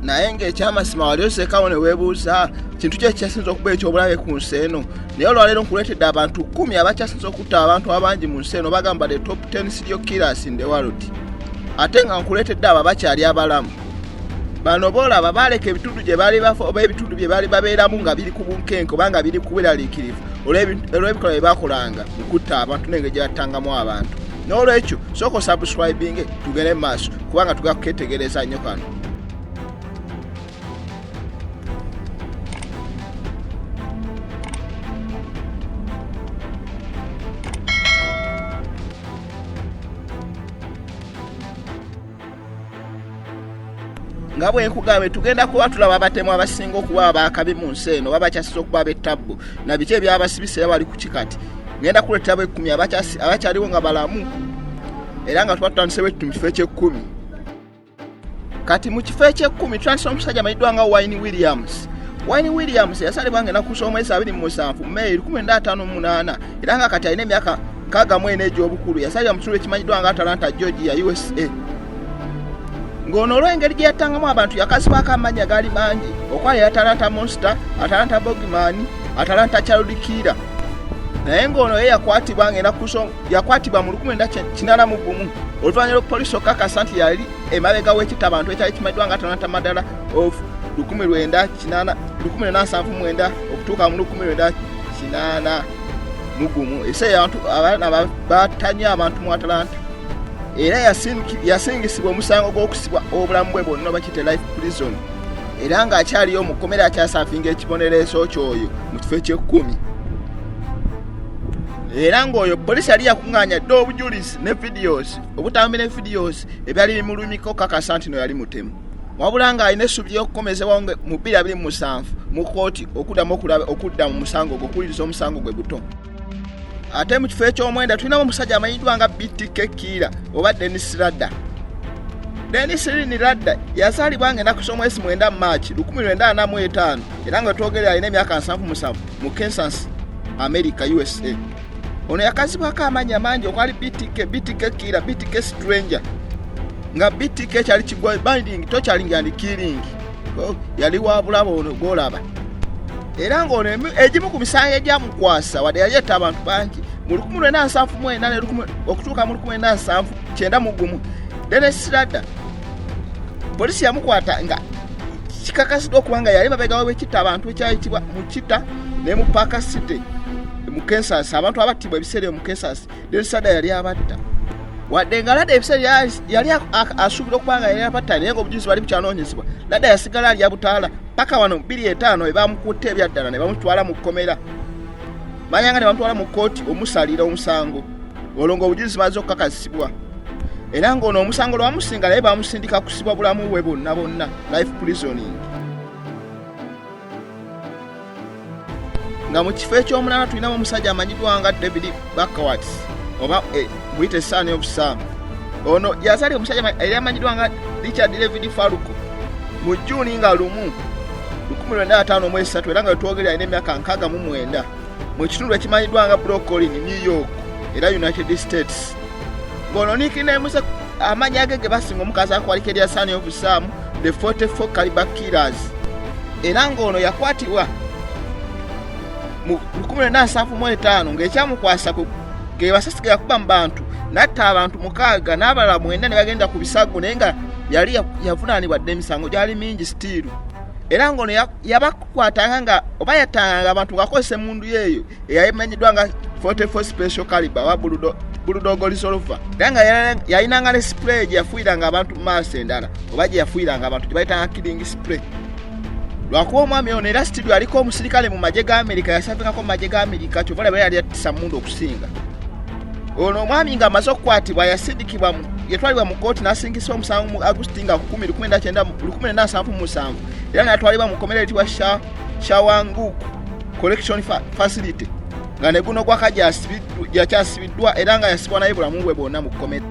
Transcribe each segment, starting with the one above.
Naye ng'ekyamazima wali oseekawo ne weebuuza kintu ki ekyasinze okuba eky'obulabe ku nsi eno. Naye olwaleero nkuleetedde abantu 10 abakyasinze okutta abantu abangi mu nsi eno, bagamba the top 10 serial killers in the world. Ate nga nkuleetedde abo abakyali abalamu. Bano boolaba baaleka ebitundu gye baali bafa oba ebitundu bye baali babeeramu nga biri ku bunkenke oba nga biri ku bweraliikirivu olw'ebikolwa bye baakolanga mu kutta abantu n'engeri gye battangamu abantu. N'olwekyo sooka osubscribinge tugende mu maaso kubanga tugenda kukeetegereza nnyo kano. Nga bwe nkugambye, tugenda kuba tulaba abatemu abasinga okuba abaakabi mu nsi eno oba bakyasiza okuba ab'ettabbu na biki ebyabasibisa era bali ku kikati. Ngenda kuleetera bw'ekkumi abakyaliwo nga balamu, era nga tuba tutandise bwetuti mu kifo eky'ekkumi. Kati mu kifo eky'ekkumi tutandise omusajja amanyiddwa nga Wayne Williams. Wayne Williams yasalibwa nga ennaku z'omwezi 27 May 1958, era nga kati alina emyaka 64 egy'obukulu. Yasalibwa mu kitundu ekimanyiddwa nga Atlanta, Georgia, USA. Ng'ono olw'engeri gye yattangamu abantu yakazibwako amannya gaali mangi, okwali Atlanta Monster, Atlanta Bogeyman, Atlanta Child Killer. Naye ng'ono ye yakwatibwa ng'ennaku yakwatibwa mu 1981 oluvannyuma lwa poliisi okukakasa nti yali emabega w'ekitta abantu ekyali kimanyiddwa nga Atlanta Murder of 1979 okutuuka mu 1981. Ebiseera abantu abaana battanye abantu mu Atlanta, era yasingisibwa omusango gw'okusibwa obulamu bwe bwonna bakiyite life prison, era ng'akyaliyo mu kkomera akyasafinga ekibonerezo ky'oyo mu kifo eky'ekkumi. Era ng'oyo poliisi yali yakuŋŋaanya dda obujulizi ne videos, obutambi ne videos ebyali bimulumiko kakasa nti no yali mutemu, wabula ng'alina essuubi ly'okukomezebwawo mu 2027 mu kkooti okuddamu okudda mu musango gwe, okuwuliriza omusango gwe buto. Ate mu kifo eky'omwenda tulinamu omusajja amanyiddwa nga BTK Killer oba Dennis Rader. Dennis Lynn Rader yazaalibwa ng'ennaku z'omwezi 9 March 1945, era nga twogerera alina emyaka 77 mu Kansas, America, USA. Ono yakazibwako amannya mangi okwali BTK, BTK Killer, BTK Stranger, nga BTK kyali kigwa binding, torturing and killing. Yali wa bulabe ono gw'olaba. Era ng'ono egimu ku misango egyamukwasa, wadde yali etta abantu bangi, mu 1974 okutuuka mu 1991, Dennis Rader poliisi yamukwata nga kikakasiddwa okuba nga yali mabega w'ekitta abantu ekyayitibwa mu Kita ne mu Park City mu Kansas. Abantu abattibwa ebiseera mu Kansas, Dennis Rader yali abatta, wadde nga Rader ebiseera yali asuubira okuba nga yali abatta, naye ng'obujulizi bali bukyanoonyezebwa. Rader yasigala alya butaala paka wano 2005 ebamukutte ebyaddala ne bamutwala mu kkomera, manyanga ne bamutwala mu kkooti omusalira omusango, olwo ng'obujulizi maze okukakasibwa. Era ng'ono omusango lwamusinga, naye bamusindika kusibwa bulamu bwe bwonna bwonna, life prisoning. Nga mu kifo eky'omunaana tulinamu omusajja amanyiddwa nga David Berkowitz oba muyite Son of Sam. Ono yazaalibwa omusajja eyali amanyiddwa nga Richard David Falco mu Juni nga 1 1953, era nga wetwogerera alina emyaka 69, mu kitundu ekimanyiddwa nga Brooklyn, New York, era United States. Ng'ono nickname ze, amannya ge ge basinga omukazi akwaliko erya Son of Sam, the 44 Caliber Killers. Era ng'ono yakwatibwa mu 1975 ng'ekyamukwasa ge basasi ge yakuba mu bantu, n'atta abantu 6 n'abalala 9 ne bagenda ku bisago, naye nga yali yavunaanibwa dda emisango gyali mingi sitiiru. Era ng'ono yabakwatanga nga oba yattanganga abantu ng'akozesa emmundu yeeyo eyamanyiddwa nga 44 Special Caliber oba Bulldog Revolver, era nga yalinanga ne spray gye yafuuyiranga abantu mu maaso endala oba gye yafuuyiranga abantu gye bayitanga killing spray. Lwakuba omwami ono era sitiiru aliko omusirikale mu magye ga Amerika, yasavingako mu magye ga Amerika, kyova olaba yali attisa mmundu okusinga. Ono omwami ng'amaze okukwatibwa yasindikibwa, yatwalibwa mu kkooti n'asingisibwa omusango mu August nga 1977, era n'atwalibwa mu kkomera eritibwa Shawanguk Correction Facility, nga ne guno gwaka gyakyasibiddwa, era nga yasibwa naye bulamu bwe bwonna mu kkomera.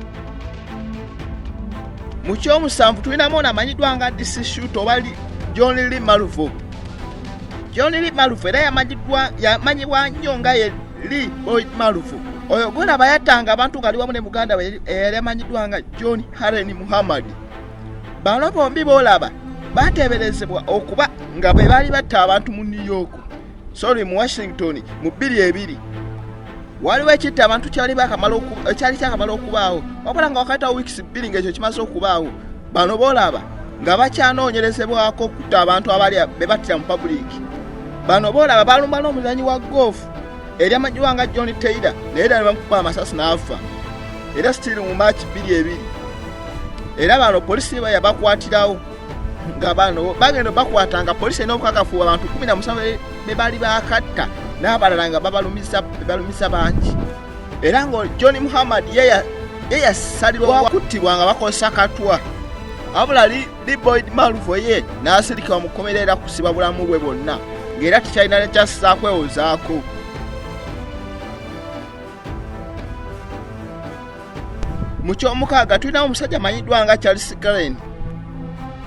Mu ky'omusanvu tulinamu ono amanyiddwa nga DC Shooter oba John Lee Malvo. John Lee Malvo era yamanyibwa nnyo nga ye Lee Boyd Malvo. Oyo gwolaba yattanga abantu ng'ali wamu ne muganda we eyali amanyiddwa nga John Haren Muhammad. Bano bombi boolaba Bateeberezebwa okuba nga be baali batta abantu mu New York, sorry, mu Washington mu 20. Waliwo ekitta abantu kyali ekyali kyakamala okubaawo, wabula nga wakayitawo wiikisi 2 ng'ekyo kimaze okubaawo, bano boolaba nga bakyanoonyerezebwako okutta abantu abali be battira mu public. Bano boolaba balumba n'omuzanyi wa goofu eri amanyiwa nga John Taylor, naye era ne bamukuba amasasi n'afa, era sitiri mu Maaki 22. Era bano polisi yabakwatirawo nga bano bagenda bakwata nga polisi erina obukakafu abantu 17 be baali bakatta n'abalala nga babalumiza bangi. Era nga John Muhammad ye yasalirwa kuttibwa nga bakozesa katwa, wabula Lee Boyd Malvo ye n'asirikibwa mu kkomera era kusiba bulamu bwe bwonna, ng'era tekyalina kyassaa kwewozaako. Mu kyomukaaga tulinawo omusajja amanyiddwa nga Charles Glen.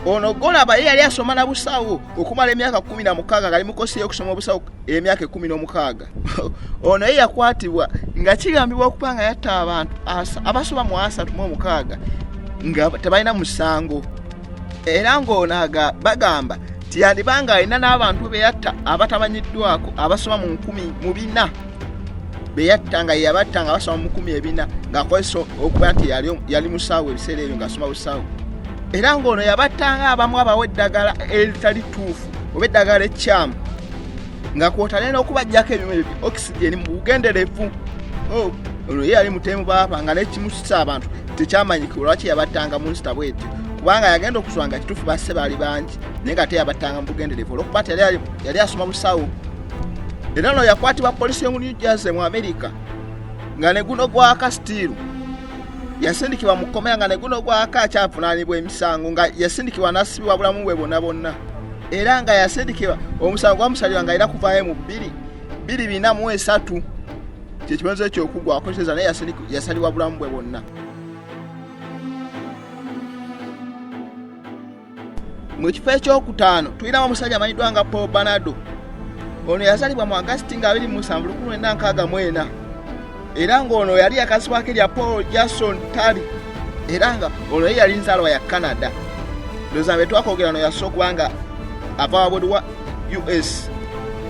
Ono golaba ye yali asoma na busawo okumala emyaka 16 ngali mukosi y'okusoma obusawo emyaka 16. Ono ye yakwatibwa nga kigambibwa okuba nga yatta abantu abasoba mu 36 nga tebalina musango, era ng'ono bagamba nti yandiba nga alina n'abantu be yatta abatamanyiddwako abasoba mu 4,000 be yatta, nga yeyabatta nga basoma mu 4,000, ng'akozesa okuba nti yali musawo ebiseera ebyo ng'asoma busawo. Era ng'ono yabattanga abamu abawa eddagala eritali ttuufu oba eddagala ekkyamu, nga kwotale n'okubajjako ebyuma ebyo oxygen mu bugenderevu. Ono ye yali mutemu baaba nga n'ekimusisa abantu tekyamanyikibwa lwaki yabattanga mu nsita bwetyo, kubanga yagenda okuswa nga kituufu basse baali bangi, naye nga te yabattanga mu bugenderevu olwokuba nti yali asoma busawo. Era ono yakwatibwa polisi y'omu New Jersey mu America nga ne guno gwaka sitiiru yasindikibwa mu kkomera, nga ne guno gwaka akyavunaanibwa emisango, nga yasindikibwa n'asibibwa bulamu bwe bwonna bwonna. Era nga yasindikibwa omusango gwamusalirwa nga alina kuvaayo mu 2043, kyekibonerezo ekyokugwako kitegeeza, naye yasalibwa bulamu bwe bwonna. Mu kifo ekyokutaano tulinawo omusajja amanyiddwa nga Paul Bernardo. Ono yazalibwa mu Agasiti nga 27 1964, era ng'ono yali yakazibwako erya Paul Jason Tali, era nga ono ye yali nzaalwa ya Canada. Ndowooza be twakwogera ono yasooka okuba nga ava wabweru wa US.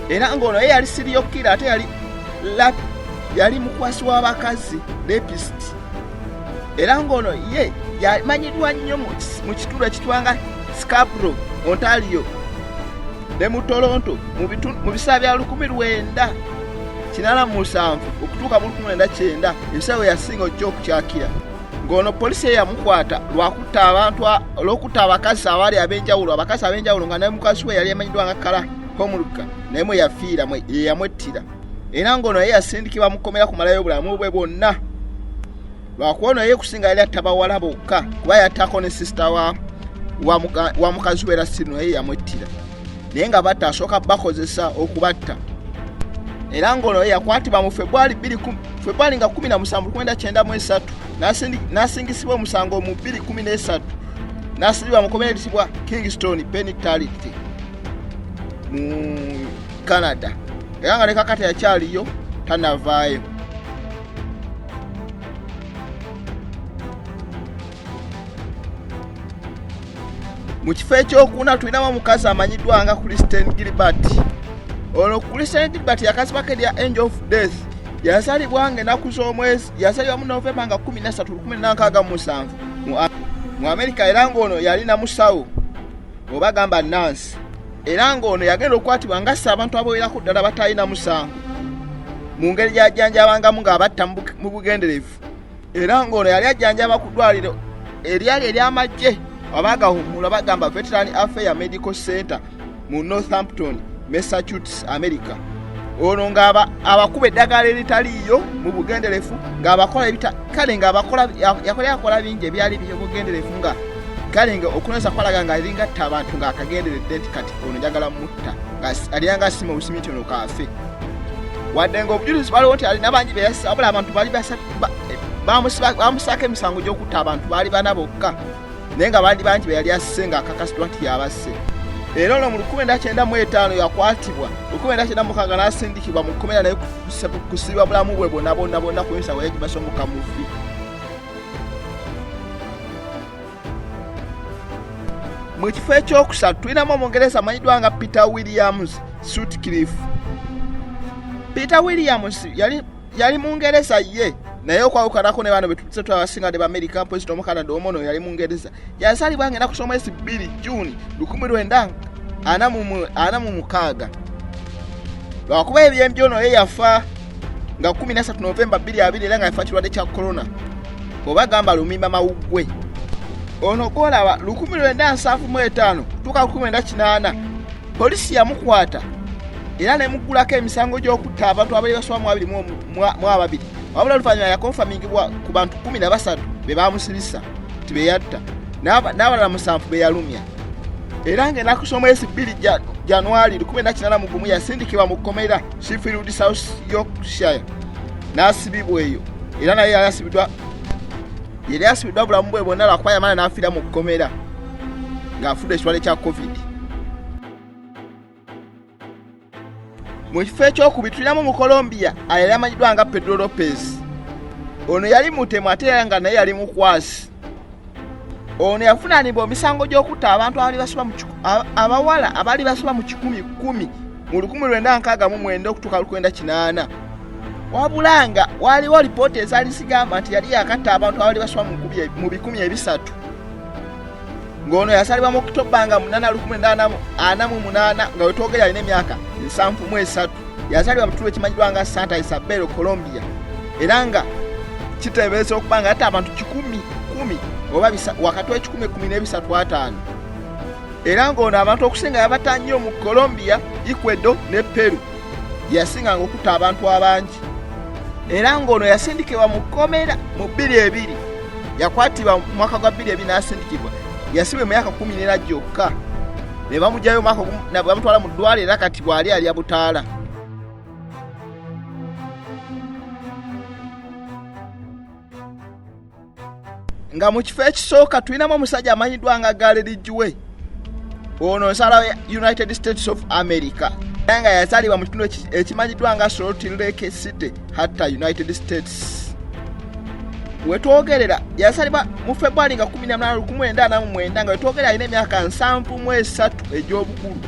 Era ng'ono ye yali serial killer, ate yali mukwasi w'abakazi, rapist. Era ng'ono ye yamanyiddwa nnyo mu kitundu ekitwanga Scarborough, Ontario ne mu Toronto mu biseera bya 1987 okutuuka mu 1990, ebiseera we yasinga ojja okukyakira. Ng'ono polisi ye yamukwata lwakutta abantu, olw'okutta abakazi abaali ab'enjawulo, abakazi ab'enjawulo nga ne mukazi we yali amanyiddwa nga Kara Homolka naye mwe yafiira, ye yamwettira. Era ng'ono ye yasindikibwa mu kkomera kumalayo obulamu bwe bwonna, lwakuba ono ye kusinga yali atta bawala bokka, kuba yattako ne sisita wa mukazi we era si naye yamwettira, naye nga batta asooka bakozesa okubatta. Era ng'ono ye yakwatibwa mu Febwali Febwali nga 17 1993, n'asingisibwa omusango mu 2013, n'asibibwa mu kkomera eritibwa Kingston Penitentiary mu Canada, era nga ne kakati akyaliyo tanavaayo. Mu kifo ekyokuna tulinamu omukazi amanyiddwa nga Kristen Gilbert. Ono Kristen Gilbert yakazibwako erya Angel of Death. Yazalibwa nga ennaku z'omwezi, yazalibwa mu Novemba nga 13 1967 mu Amerika, era ng'ono yalina musawo oba gamba nansi, era ng'ono yagenda okukwatibwa ng'assa abantu abawerako ddala batalina musango mu ngeri gy'ajjanjabangamu ng'abatta mu bugenderevu. Era ng'ono yali ajjanjaba ku ddwaliro eryali ery'amagye abagawummula bagamba Veteran Affair Medical Center mu Northampton, Massachusetts, America. Ono ng'aba abakuba eddagala eritaliiyo mu bugenderevu, ng'abakola ebita kale ng'abakola yakola yakola bingi ebyali by'obugenderevu, nga kale nga okunoza kwalaga nga alinga atta abantu ng'akagenderedde nti kati ono njagala mutta, nga alinga asima obusimi nti ono kaafe. Wadde ng'obujulizi bwaliwo nti alina bangi be yassa, wabula abantu baali bamusaako emisango gy'okutta abantu baali bana bokka, naye nga baali bangi be yali asse ng'akakasiddwa nti yabasse. Era ono mu 1995 yakwatibwa, 1996 n'asindikibwa mu kkomera naye kusibwa bulamu bwe bwonna bwonna bwonna ku misango yagibasongoka muvi. Mu Mu kifo ekyokusatu tulinamu Omungereza amanyiddwa nga Peter Williams Sutcliffe. Peter Williams yali Mungereza ye, naye okwawukanako ne bano betuze twabasinga ne Bamerica, mpozi n'Omukanada omu, ono yali Mungereza. Yazaalibwa nga ennaku z'omwezi 2 Juni 1946. Lwakuba ebyembi ono ye yafa nga 13 Novemba 2020, era nga yafa kirwadde kya corona oba gamba lumimba mawuggwe. Ono gwolaba 1975 tuuka 1980 polisi yamukwata era nemuggulako emisango gy'okutta abantu abali basoba mu 22, wabula oluvannyuma yakonfamingibwa ku bantu 13 be bamusibisa nti beyatta, n'abalala 7 be yalumya. Era ng'ennaku z'omwezi 2 Januari 1981 yasindikibwa mu kkomera Sheffield, South Yorkshire, n'asibibwa eyo. Era naye yali asibiddwa bulamu bwe bwonna, lwakuba yamala n'afiira mu kkomera ng'afudde ekirwadde kya COVID. Mu kifo ekyokubiri tulinamu mu Colombia ayali amanyiddwa nga Pedro Lopez. Ono yali mutemu ate era nga naye yali mukwasi. Ono yavunaanibwa emisango gy'okutta abantu abali basoba mu abawala abaali basoba mu 110 mu 1969 okutuuka 1980, wabula nga waliwo lipoota ezaali zigamba nti yali yakatta abantu abaali basoba mu 300. Ng'ono yasalibwa mu Okitoba nga 8 1948, nga wetwogera alina emyaka 73. Yazaalibwa mu kitundu ekimanyiddwa nga Santa Isabel, Colombia, era nga kiteebereza okuba nga yatta abantu 110 oba wakati w'ekikumi ekkumi n'ebisatu ataano. Era ng'ono abantu okusinga yabatta nnyo mu Colombia, Ecuador ne Peru, gye yasinganga okutta abantu abangi. Era ng'ono yasindikibwa mu kkomera mu 2000. Yakwatibwa mu mwaka gwa 2000 n'asindikibwa, yasibwa emyaka 14 gyokka, ne bamugyayo omwaka ogumu bamutwala mu ddwaliro, era kati bw'ali alya butaala. Nga mu kifo ekisooka tulinamu omusajja amanyiddwa nga Gary Ridgway. Ono nsala ya United States of America, era nga yazaalibwa mu kitundu ekimanyiddwa nga Salt Lake City, hatta United States. Wetwogerera yazaalibwa mu February nga 18 1949, nga wetwogerera alina emyaka 73 egy'obukulu.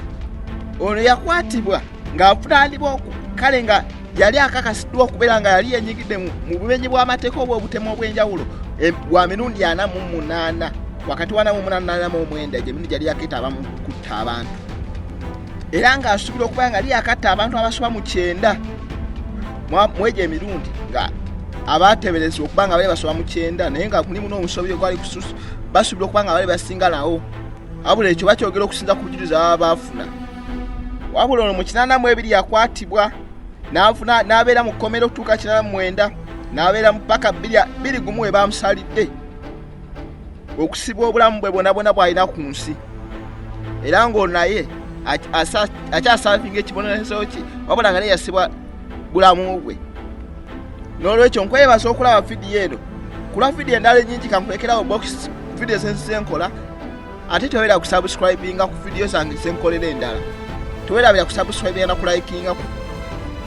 Ono yakwatibwa ng'avunaanibwa, kale nga yali akakasiddwa okubeera nga yali yenyigidde mu bumenyi bw'amateeka obw'obutemu obw'enjawulo bwa mirundi 48, wakati wa 48 na 49, gye mirundi gyali yakeetaaba mu kutta abantu. Era ng'asuubira okuba nga yali yakatta abantu abasoba mu 90 mu egyo emirundi, nga abateeberezebwa okuba nga bali basoba mu 90, naye nga mulimu n'omusobi ogwali basuubira okuba nga bali basinga nawo, wabula ekyo bakyogera okusinza ku bujulizi baba baafuna. Wabula ono mu 82 yakwatibwa n'abeera mu kkomera okutuuka 89, n'abeera mu paka 21 we bamusalidde okusibwa obulamu bwe bwona bwona bw'alina ku nsi. Era ng'ono naye akyasavinga ekibonerezo kye, wabula nga naye yasibwa bulamu bwe. N'olwekyo nkwebaza okulaba vidiyo eno. Kulwa vidiyo endala ennyingi, kankulekerawo box vidiyo zenzize nkola. Ate tewerabira kusubscribinga ku vidiyo zange zenkolera endala, tewerabira kusubscribinga na kulikinga.